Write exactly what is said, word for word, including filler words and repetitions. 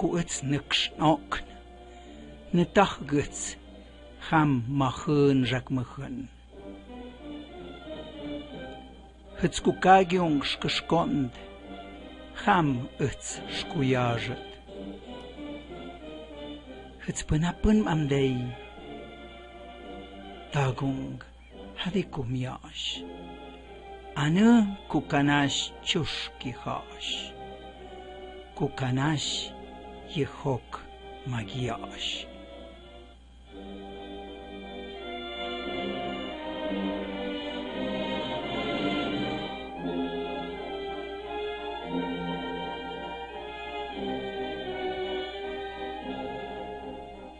Ku üts nükshnokn, nütahgüts, ham mahün rakmükhün. Hüts ku kagiung shküshkohn, ham üts shkuyashat. Hüts pynapyn mamdei, tagung hadi ku miash. Anü ku kanash chushki hash. Ku kanash yehok magiash.